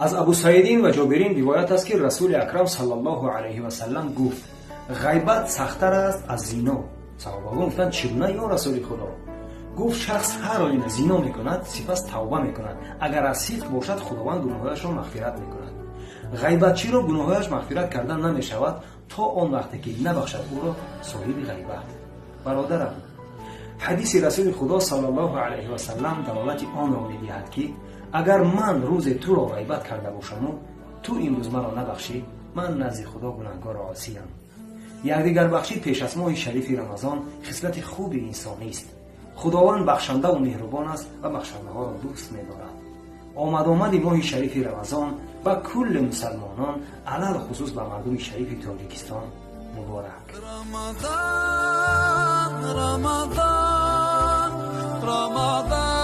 Аз Абу Саидин ва Ҷобирин ривоят аст, ки Расули Акрам саллаллоҳу алайҳи васаллам гуфт: «Ғайбат сахттар аст аз зино». Саҳобагон гуфтанд: «Чӣ гуна, ё Расули Худо?» Гуфт: «Шахс ҳар оина зино мекунад, сипас тавба мекунад, агар аз сидқ бошад, Худованд гуноҳҳояшро мағфират мекунад. Ғайбатчиро гуноҳҳояш мағфират карда намешавад, то он вақте ки набахшад ӯро соҳиби ғайбат». Бародарам, ҳадиси Расули Худо саллаллоҳу алайҳи васаллам далолати онро медиҳад, ки агар ман рӯзе туро ғайбат карда бошаму ту имрӯз маро набахшӣ, ман назди Худо гунаҳгору осиям. Якдигарбахшӣ пеш аз моҳи шарифи Рамазон хислати хуби инсонист. Худованд бахшандаву меҳрубон аст ва бахшандаҳоро дӯст медорад. Омадомади моҳи шарифи Рамазон ба кулли мусалмонон, алалхусус ба мардуми шарифи Тоҷикистон муборак. Рамадан, Рамадан, Рамадан.